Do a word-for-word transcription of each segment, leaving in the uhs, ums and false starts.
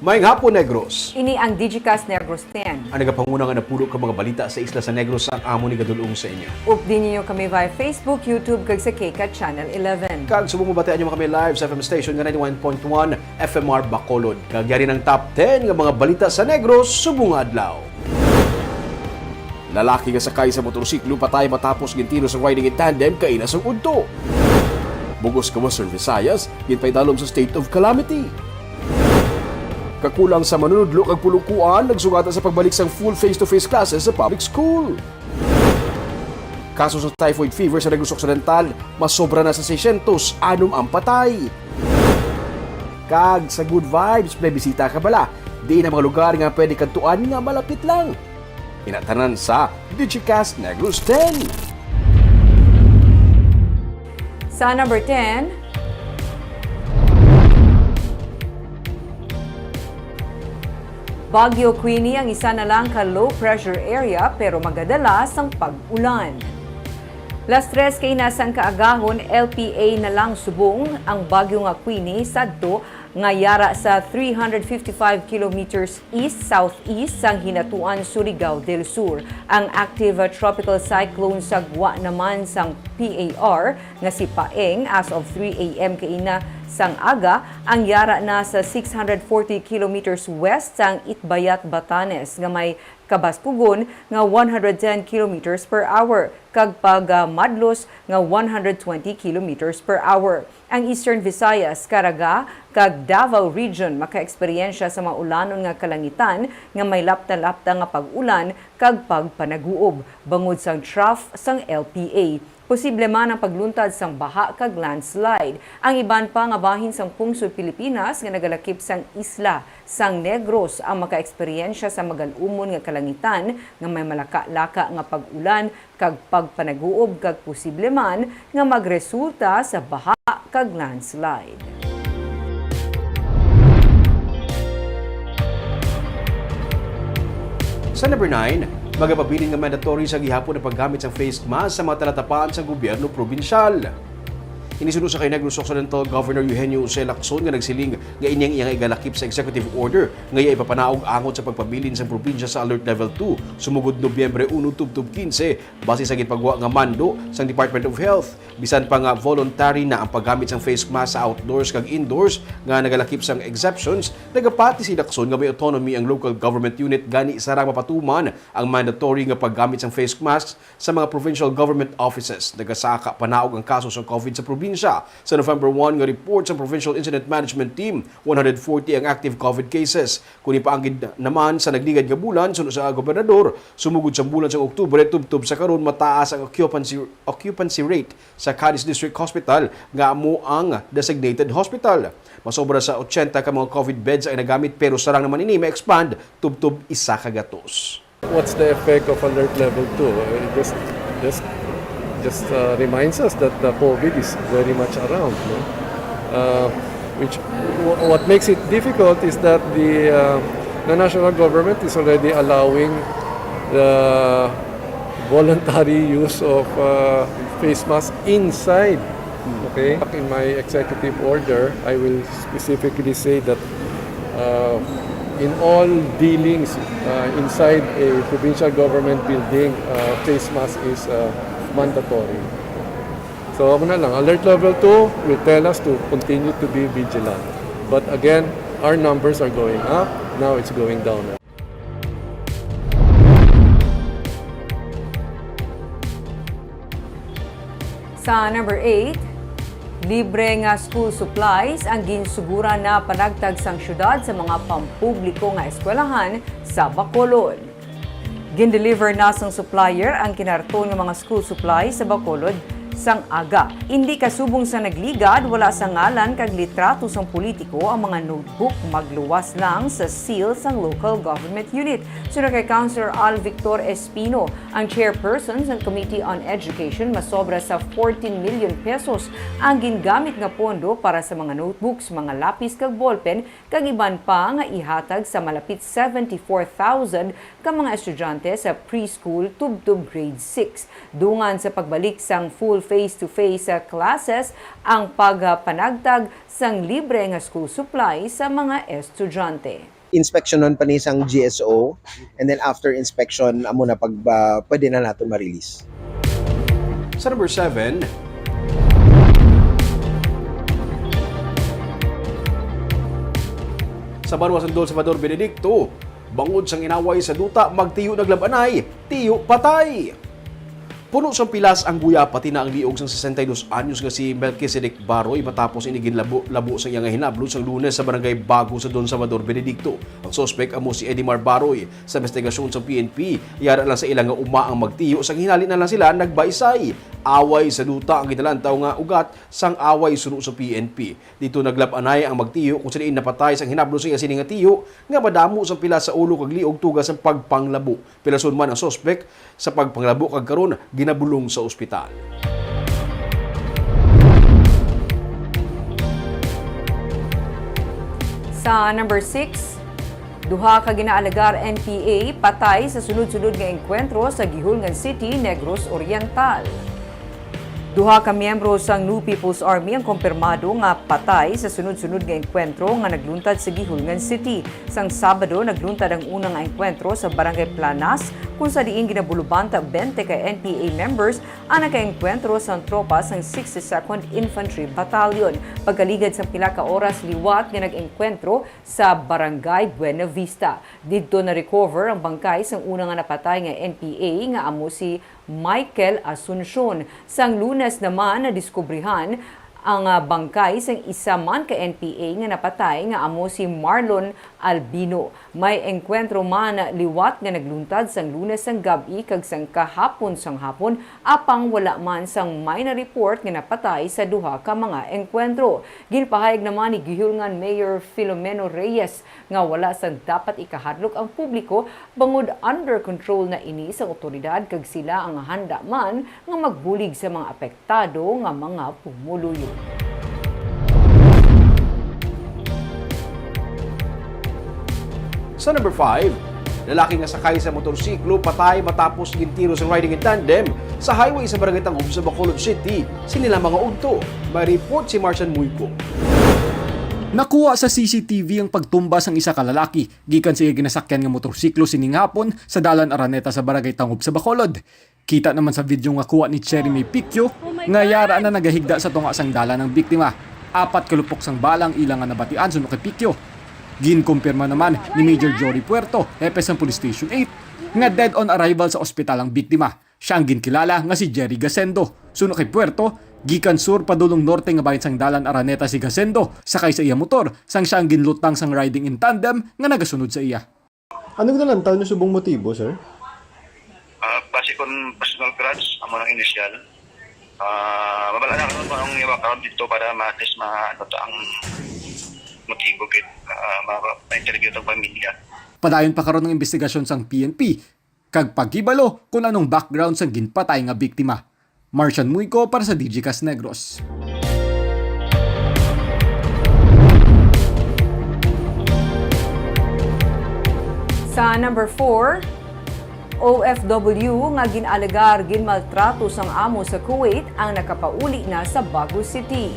Maayong hapon, Negros. Ini ang Digicast Negros ten. Ang nagapanguna nga napulo ka mga balita sa isla sa Negros ang amo ni gadulong sa inyo. Updi ninyo kami via Facebook, YouTube, kag sa KCAT Channel eleven. Kag subong mabatian nyo kami live sa F M station nga ninety-one point one F M R Bacolod. Kag yari ang top ten nga mga balita sa Negros subong nga adlaw. Lalaki nga sakay sa motorsiklo patay matapos gintiro sa riding in tandem kaina sang udto. Bugos ka Western Visayas, ginpaidalom sa state of calamity. Kakulang sa manunudlo kag pulungkuan nagsugata sa pagbalik sang full face-to-face classes sa public school. Kaso sa typhoid fever sa Negros Occidental, masobra na sa sesyentos anom ang patay. Kag sa Good Vibes, may bisita ka bala. Diin ang mga lugar nga pwede kadtuan nga malapit lang. Ina tanan sa Digicast Negros ten. Sa number ten, Baguio Queenie ang isa na lang ka low pressure area pero magadalas ang pag-ulan. Las tres kaina sang kaagahon, L P A na lang subong ang bagyo nga Queenie sadto nga yara sa three hundred fifty-five kilometers east-southeast sang Hinatuan, Surigao del Sur. Ang active tropical cyclone sa gwa naman sang P A R nga si Paeng, as of three A M kaina sang aga, ang yara na sa six hundred forty kilometers west sang Itbayat, Batanes, nga may kabaskugon nga one hundred ten kilometers per hour kag pagmadlos nga one hundred twenty kilometers per hour. Ang Eastern Visayas, Caraga, kag Davao Region makaeksperyensya sa maulanon nga kalangitan nga may lapta-lapta nga pag-ulan kag pagpanaguob bangod sang trough sang L P A. Posible man ang pagluntad sang baha kag landslide. Ang iban pa nga bahin sang pungsod Pilipinas nga nagalakip sang isla sang Negros ang makaeksperyensya sa magal-umon nga kalangitan nga may malakalaka nga pag-ulan kag pagpanaguob kag posible man nga magresulta sa baha kag landslide. Sa number nine, magapabilin nga mandatory sa gihapon ang paggamit sang face mask sa mga talatapan sang gobyerno probinsyal. Ini suno sa kay Negros Occidental Governor Eugenio Jose Lacson nga nagsiling nga ini ang iyang igalakip sa executive order nga iya ipapanaog angot sa pagpabilin sang probinsya sa Alert Level two sumugod Nobyembre uno tubtob kinse, base sa ginpagwa nga mando sang Department of Health. Bisan pa nga voluntary na ang paggamit sang face mask sa outdoors kag indoors nga nagalakip sang exceptions, nagapati si Lacson nga may autonomy ang local government unit gani sarang mapatuman ang mandatory nga paggamit sang face mask sa mga provincial government offices. Nagasaka panaog ang kaso sa COVID sa probinsya. Sa November one nga report sa Provincial Incident Management Team, one hundred forty ang active COVID cases. Kung ipaanggid naman sa nagligad nga bulan, suno sa gobernador, sumugod sa bulan sa Oktubre tubtob sa karon, mataas ang occupancy, occupancy rate sa Cadiz District Hospital nga amo ang designated hospital. Masobra sa ochenta ka mga COVID beds ang nagamit, pero sarang naman ini ma-expand tubtob isa ka gatos. What's the effect of Alert Level two? Uh, It just, just, just uh, reminds us that the COVID is very much around. No? Uh, which, wh- what makes it difficult is that the, uh, the national government is already allowing the voluntary use of uh, face mask inside. Okay? In my executive order, I will specifically say that uh, in all dealings uh, inside a provincial government building, uh, face mask is uh, mandatory. So, amo na lang, alert level two will tell us to continue to be vigilant. But again, our numbers are going up. Now it's going down. Sa number eight, libre nga school supplies ang ginsuguran na panagtag sang syudad sa mga pampubliko nga eskwelahan sa Bacolod. Gindeliver na sang supplier ang kinarton nga mga school supplies sa Bacolod sang aga. Indi kasubong sa nagligad, wala sa ngalan kag litrato sang politiko ang mga notebook, magluwas lang sa seal sang local government unit. Suno kay Councilor Al Victor Espino, ang chairperson sang Committee on Education, masobra sa fourteen million pesos ang gingamit nga pondo para sa mga notebooks, mga lapis kag ballpen, kag iban pa nga ihatag sa malapit seventy-four thousand ka mga estudyante sa preschool tubtob grade six. Dungan sa pagbalik sang full face-to-face classes, ang pagpanagtag sang libre nga school supply sa mga estudyante. Inspeksyonon pa ni sang G S O, and then after inspection, amo na pag, ah, pwede na naton ma-release. Sa number seven, sa banwa sang Don Salvador Benedicto, bangod sang inaway sa duta, magtiyo naglabanay, tiyo patay. Puno sang pilas ang guya, pati na ang liog sang sesenta y dos anyos nga si Melquisedec Baroy, matapos ini ginlabo-labo sa iya nga hinablo sang Lunes sa barangay Bago sa Don Salvador Benedicto. Ang suspek amo si Edimar Baroy. Sa investigasyon sa P N P, yara lang sa ila nga uma ang magtiyo, sang hinali na lang sila nagbaysay. Away sa duta ang ginalantaw nga ugat sang away suno sa P N P. Dito naglab-anay ang magtiyo kung sa diin napatay sang hinablo sa iya sini nga tiyo nga madamo sang pilas sa ulo kag liog tuga sang pagpanglabo. Pilason man ang suspek sa pagpanglabo kag karon ginabulong sa ospital. Sa number six, duha ka ginaalegar N P A patay sa sunod-sunod nga engkwentro sa Guihulngan City, Negros Oriental. Duha ka miyembro sang New People's Army ang kumpirmado nga patay sa sunod-sunod nga engkwentro nga nagluntad sa Guihulngan City. Sang Sabado, nagluntad ang una nga engkwentro sa Barangay Planas, kung sa diin ginabulubanta twenty ka N P A members ang nakaengkwentro sang tropa sang sixty-second Infantry Battalion. Pagkaligad sang pila ka oras liwat nga nag-engkwentro sa Barangay Buena Vista. Didto na-recover ang bangkay sang una nga napatay nga N P A nga amo si Michael Asuncion. Sang Lunes naman, nadiskubrihan ang, ah, bangkay sang isa man ka N P A nga napatay nga amo si Marlon Albino. May engkwentro man liwat nga nagluntad sang Lunes sang gab-i kag sang kahapon sang hapon, apang wala man sang may na-report nga napatay sa duha ka mga engkwentro. Ginpahayag naman ni Guihulngan Mayor Filomeno Reyes nga wala sang dapat ikahadlok ang publiko bangod under control na ini sang awtoridad kag sila ang handa man nga magbulig sa mga apektado nga mga pumuluyo. Sa number five, lalaki nga sakay sa motorsiklo patay matapos gintiro sa riding in tandem sa highway sa Barangay Tangub sa Bacolod City sini lamang nga udto. May report si Marcian Muyco. Nakuha sa C C T V ang pagtumba sang isa ka lalaki gikan sa iya ginasakyan nga motorsiklo sining hapon sa Dalan Araneta sa Barangay Tangub sa Bacolod. Kita naman sa video nga kuha ni Cherry May Picchio nga yara na nagahigda sa tunga sang dalan ang biktima. Apat ka lupok sang bala ang ila nga nabatian suno kay Picchio. Ginkumpirma naman ni Major Jory Puerto, hepe sang Police Station eight, nga dead on arrival sa ospital ang biktima. Siya ang ginkilala nga si Jerry Gasendo. Suno kay Puerto, gikan sur padulong norte nga bahin sang Dalan Araneta si Gasendo, sakay sa iya motor, sang siya ang ginlutang sang riding in tandem nga nagasunod sa iya. Ano ginalantaw niyo subong motibo, sir? Ah, base kon personal grudge, amo nang inisyal. Ah, mabal-an na karon kung anong iya karon dito para ma-, at least ma-, ano ta ang motibo gid, ah, ma-, ma-interview tang pamilya. Padayon pa karon ang investigasyon sang P N P kag paghibalo kung anong background sang ginpatay nga biktima. Marcian Muyco para sa Digicast Negros. Sa number four, O F W nga gin-alegar ginmaltrato sang amo sa Kuwait ang nakapauli na sa Bago City.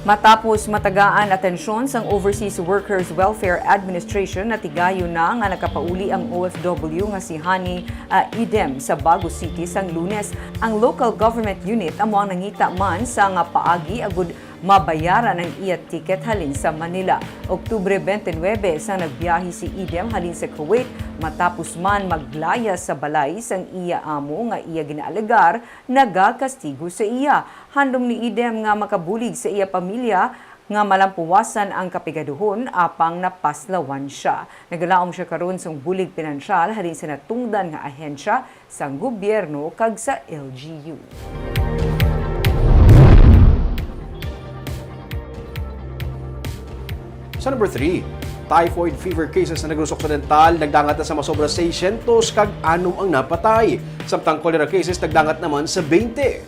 Matapos matagaan atensyon sang Overseas Workers Welfare Administration, natigayon na nga nakapauli ang O F W nga si Hani, ah, Idem sa Bago City sang Lunes. Ang local government unit amo ang nangita man sa nga paagi agud mabayaran ang iya ticket halin sa Manila. Oktubre twenty-nine sang nagbiyahe si Idem halin sa Kuwait matapos man maglayas sa balay sang iya amo nga iya ginaalegar nagakastigo sa iya. Handom ni Idem nga makabulig sa iya pamilya nga malampuwasan ang kapigaduhon apang napaslawan sia. Nagalaom sia karon sang bulig pinansyal halin sa natungdan nga ahensya sang gobyerno kag sa L G U. Sa number three, typhoid fever cases sa Negros Occidental nagdangat na sa masobra seiscientos kag anom ang napatay, samtang cholera cases nagdangat naman sa twenty.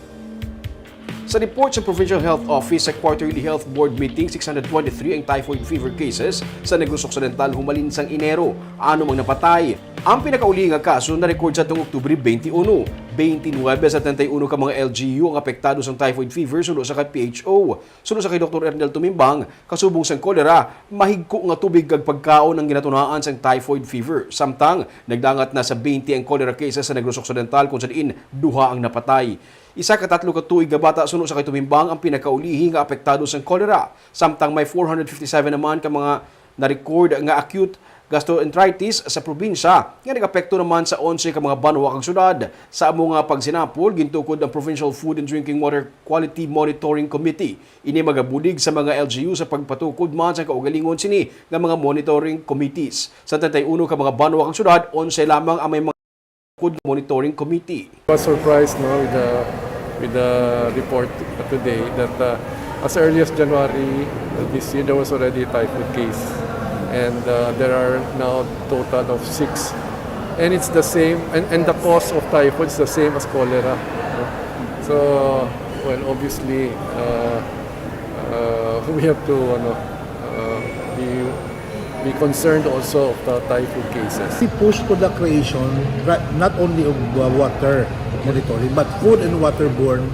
Sa report sa Provincial Health Office, sa quarterly health board meeting, six hundred twenty-three ang typhoid fever cases sa Negros Occidental humalin sang Enero. Anom ang napatay. Ang pinakauli nga kaso na-record sa tuong Oktubre twenty-one. Twenty-nine sa treinta y uno ka mga L G U ang apektado sang typhoid fever suno sa kay P H O. Suno sa kay Doktor Ernel Tumimbang, kasubong sang kolera, mahigko nga tubig kag pagkaon ang ginatunaan sang typhoid fever. Samtang, nagdangat na sa twenty ang cholera cases sa Negros Occidental, kung sa diin duha ang napatay. Isa ka tatlo ka tuig nga bata suno sa kay Tumimbang ang pinakaulihi nga apektado sang kolera, samtang may four hundred fifty-seven naman ka mga na-record nga acute gastroenteritis sa probinsya nga nag-apekto naman sa onse ka mga banwa kag syudad. Sa amo nga pagsinapol, gintukod ang Provincial Food and Drinking Water Quality Monitoring Committee. Ini magabulig sa mga L G U sa pagpatukod man sa kaugalingon sini nga mga monitoring committees. Sa treinta y uno ka mga banwa kag syudad, onse lamang ang may mga Food Monitoring Committee. I was surprised, no, with the, with the report today that, uh, as early as January this year, there was already a typhoid case. And, uh, there are now total of six. And it's the same, and, and the cause of typhoid is the same as cholera, no? So, well, obviously, uh, uh, we have to, ano, uh, be, be concerned also of the typhoid cases. We push for the creation, ra-, not only of, uh, water monitoring, but food and waterborne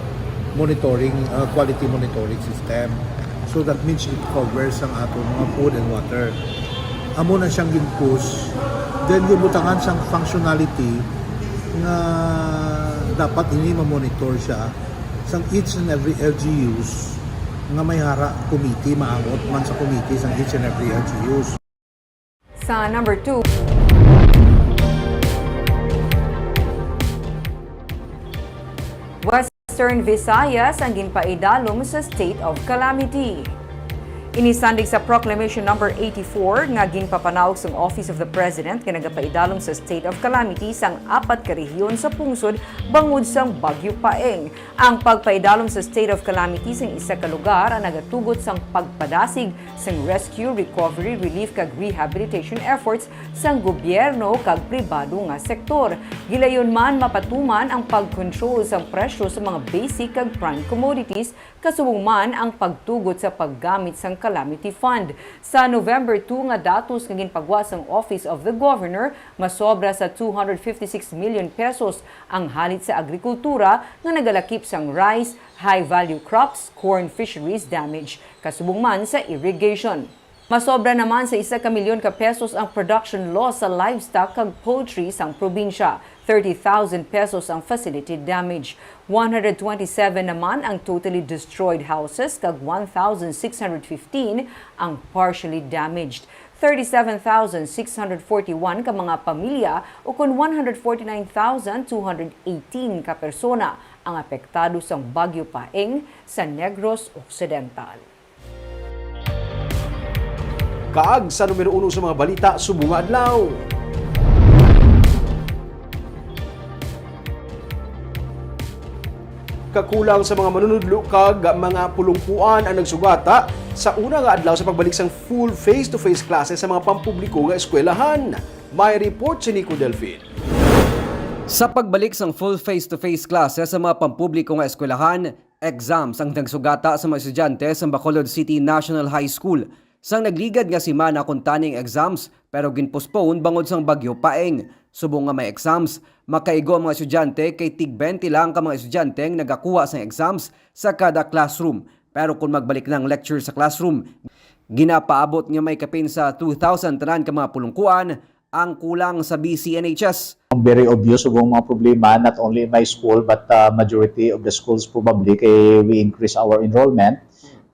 monitoring, uh, quality monitoring system. So that means it covers ang ato mga food and water. Amo na siyang gin-push. Then, gibutangan siyang functionality nga dapat ini ma-monitor siya sang each and every L G Us nga may hara committee, maangot man sa committee sang each and every L G Us. Sa number two, Western Visayas ang ginpaidalom sa state of calamity. Ini sandig sa Proclamation Number eighty-four nga ginpapanaog sang Office of the President nga nagapaidalom sa state of calamity sang apat ka rehiyon sa pungsod bangod sang Bagyo Paeng. Ang pagpaidalom sa state of calamity sang isa ka lugar ang nagatugot sang pagpadasig sang rescue, recovery, relief, kag rehabilitation efforts sang gobyerno kag pribado nga sektor. Gilayon man mapatuman ang pag-control sang presyo sa mga basic kag prime commodities, kasubong man ang pagtugot sa paggamit sang calamity fund. Sa November two nga datos nga ginpagwa sang Office of the Governor, masobra sa two hundred fifty-six million pesos ang halit sa agrikultura nga nagalakip sang rice, high-value crops, corn, fisheries damage, kasubong man sa irrigation. Masobra naman sa isa ka milyon ka pesos ang production loss sa livestock kag poultry sang probinsya. Thirty thousand pesos ang facility damage. One hundred twenty-seven naman ang totally destroyed houses kag one thousand six hundred fifteen ang partially damaged. Thirty-seven thousand six hundred forty-one ka mga pamilya, ukon one hundred forty-nine thousand two hundred eighteen ka persona ang apektado sang Bagyo Paeng sa Negros Occidental. Kag sa numero uno sa mga balita subong nga adlaw. Kakulang sa mga manunudlo kag mga pulungkuan ang nagsugata sa una nga adlaw sa pagbalik sang full face-to-face classes sa mga pampubliko nga eskwelahan. May report si Nico Delfin. Sa pagbalik sang full face-to-face classes sa mga pampubliko nga eskwelahan, exams ang nagsugata sa mga estudyante sa Bacolod City National High School. Sang nagligad nga semana kuntani ang exams, pero gin-postpone bangod sang Bagyo Paeng. Subong nga may exams, makaigo ang mga estudyante kay tig twenty lang ka mga estudyante ang nagakuha sang exams sa kada classroom. Pero kung magbalik na ang lecture sa classroom, ginapaabot nga may kapin sa two thousand tanan ka mga pulungkuan ang kulang sa B C N H S. Very obvious subong mga problema, not only in my school, but, uh, majority of the schools probably kay we increase our enrollment.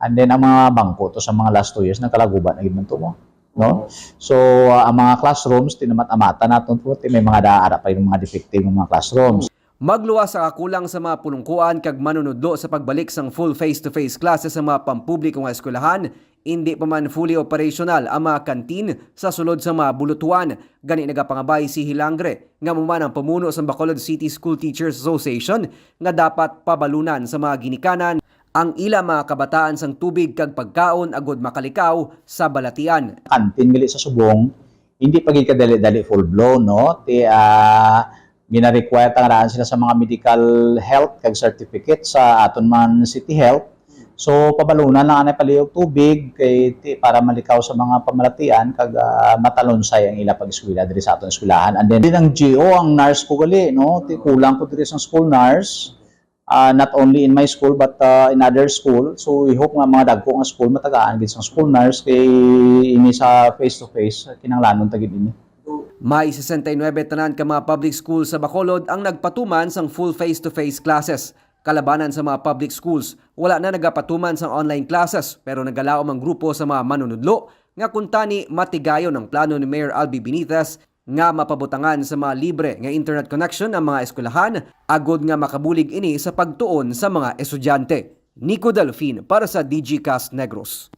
And then ang mga bangko to sa mga last two years, nagkalaguba na gid man to mo. No? So, uh, ang mga classrooms, tinamat-amatan naton po, ti may mga daara pa yung mga defective nga mga classrooms. Magluwas sa kakulang sa mga pulungkuan kag manunudlo sa pagbalik sang full face-to-face classes sa mga pampubliko nga eskwelahan, indi pa man fully operational ang mga kantin sa sulod sa mga bulutuan. Gani nagapangabay si Hilangre, nga amo man ang pamuno sang Bacolod City School Teachers Association, nga dapat pabalunan sa mga ginikanan ang ila mga kabataan sang tubig kag pagkaon agud makalikaw sa balatian. Kantin gali sa subong, hindi pa gid kadali-dali full blown, no? Ti, ah, gina-require ta nga daan sila sa mga medical health kag certificate sa aton man City Health. So, pabalunan lang anay palihog tubig kay ti-, para malikaw sa mga pamalatian kag, ah, matalunsay ang ila pag-eskwela diri sa aton eskwelahan. And then, din ang G O, ang nurse ko gali, no? Ti-, kulang ko diri sa school nurse, ah, not only in my school but, ah, in other school. So, we hope nga mga dagko nga school matagaan gid sa school nurse kay ini sa face-to-face, kinahanglanon ta gid ini. May sesenta y nuebe tanan ka mga public schools sa Bacolod ang nagpatuman sang full face-to-face classes. Kalabanan sa mga public schools, wala na nagapatuman sang online classes, pero nagalaom ang grupo sa mga manunudlo nga kuntani matigayon ang plano ni Mayor Albi Benitez nga mapabutangan sa mga libre nga internet connection ang mga eskwelahan, agod nga makabulig ini sa pagtuon sa mga estudyante. Nico Delfin para sa D G Cast Negros.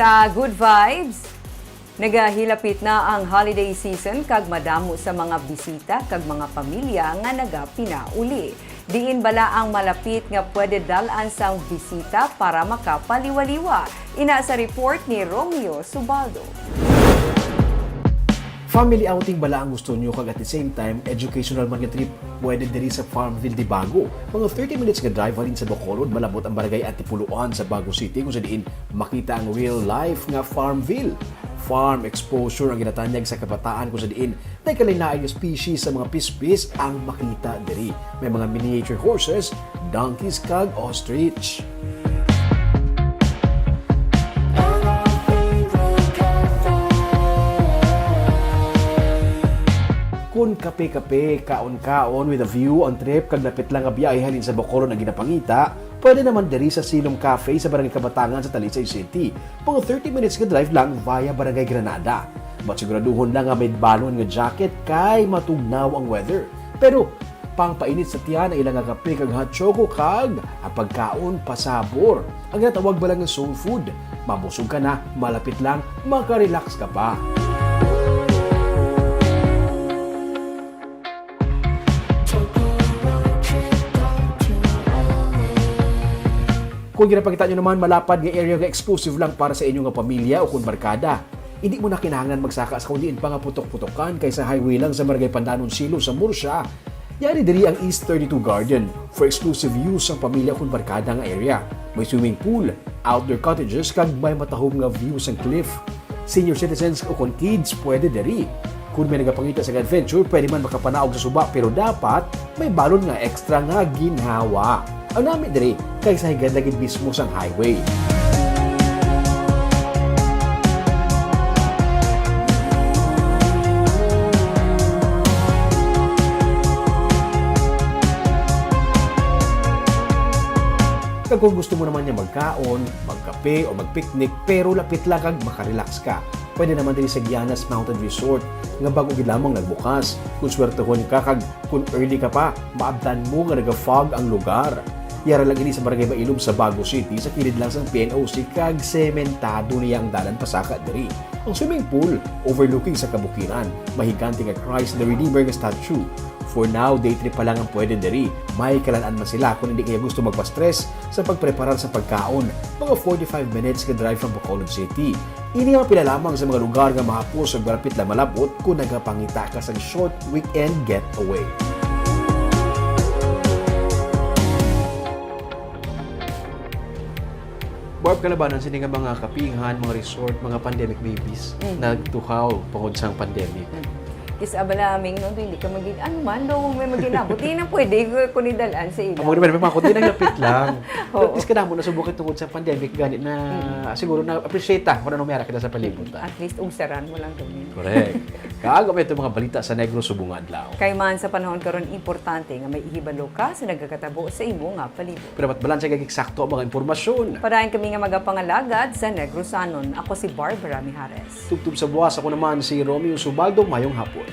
Sa Good Vibes, nagahilapit na ang holiday season kag madamo sa mga bisita kag mga pamilya nga nagapinauli. Diin bala ang malapit nga pwede dal-an sang bisita para makapaliwaliwa? Ina sa report ni Romeo Subaldo. Family outing bala ang gusto nyo kag at the same time, educational man nga trip? Pwede diri sa Farmville de Bago. Mga thirty minutes nga drive halin sa Bacolod, malabot ang barangay Antipoloan sa Bago City, kung sa diin makita ang real life nga Farmville. Farm exposure ang ginatanyag sa kabataan, kung sa diin nagkalain-lain nga species sa mga pispis ang makita diri. May mga miniature horses, donkeys, kag ostrich. Kun kape-kape, kaon-kaon with a view ang trip kag lapit lang nga biyahe halin sa Bacolod ang ginapangita, pwede naman diri sa Silom Cafe sa Barangay Kabatangan sa Talisay City. Mga thirty minutes nga drive lang via Barangay Granada. But siguraduhon lang nga may balon nga jacket kay matugnaw ang weather. Pero pangpainit sa tiyan ang ilang nga kape kag hot choco kag ang pagkaon pasabor. Ang ginatawag bala nga soul food. Mabusog ka na, malapit lang, makarelax ka pa. Kung ginapakita nyo naman, malapad nga area nga exclusive lang para sa inyo nga pamilya o kung barkada. Hindi mo na kinahanglan magsaka sa kung diin pa nga putok-putokan kay sa highway lang sa Barangay Pandanon Silo sa Murcia. Yari diri ang East thirty-two Garden for exclusive use sang pamilya o kung barkada nga area. May swimming pool, outdoor cottages, kag may matahom nga view sang cliff. Senior citizens o kon kids pwede diri. Kon may nagapangita sa adventure, pwede man makapanaog sa suba, pero dapat may balon nga extra nga ginhawa. Ang nami diri kay sa higad lagi mismo sang highway. Kag kung gusto mo naman niya magkaon, magkape o magpicnic pero lapit lang kag makarelax ka, pwede naman diri sa Guianas Mountain Resort nga bag-o gid lamang nagbukas. Kung swertehon ka kag kung early ka pa, maabtan mo nga naga-fog ang lugar. Yara lang ini sa Barangay Mailom sa Bago City, sa kilid lang sang P N O C, kag sementado niya ang dalan pasaka diri. Ang swimming pool, overlooking sa kabukiran, may higante nga Christ the Redeemer nga statue. For now, day trip pa lang ang pwede diri. May kalan-an man sila kung hindi kaya gusto magpa-stress sa pagpreparar sa pagkaon. Mga forty-five minutes nga drive from Bacolod City. Ini ang pila lamang sa mga lugar nga mahapos ug malapit lang malabot kung nagapangita ka sa short weekend getaway. Barb, kalabanan sini nga mga kapinghan, mga resort, mga pandemic babies, Mm. nagtuhaw tungod sang pandemic. Mm. Kis abala aming, no, hindi ka magin-, ano man, do, may maginabot. Di na pwede, kung idalaan sa ila. Amo naman, may mga kundi nang lapit lang. Oo. Pero at least kadamo na subukit tungod sa pandemic, gani na Mm. siguro na appreciate ta kung ano meron kita sa palibot, ah. At least, ugsaran mo lang gawin. Correct. Kaago may itong mga balita sa Negros subong nga adlaw. Kay man sa panahon karon, importante nga may ihibalo ka sa nagakatabo sa imo nga palibot. Pero dapat balanse kag eksakto ang mga impormasyon. Padayon kami nga magapangalagad sa Negrosanon. Ako si Barbara Mijares. Tubtob sa buwas, ako naman si Romeo Subaldo. Mayong hapon.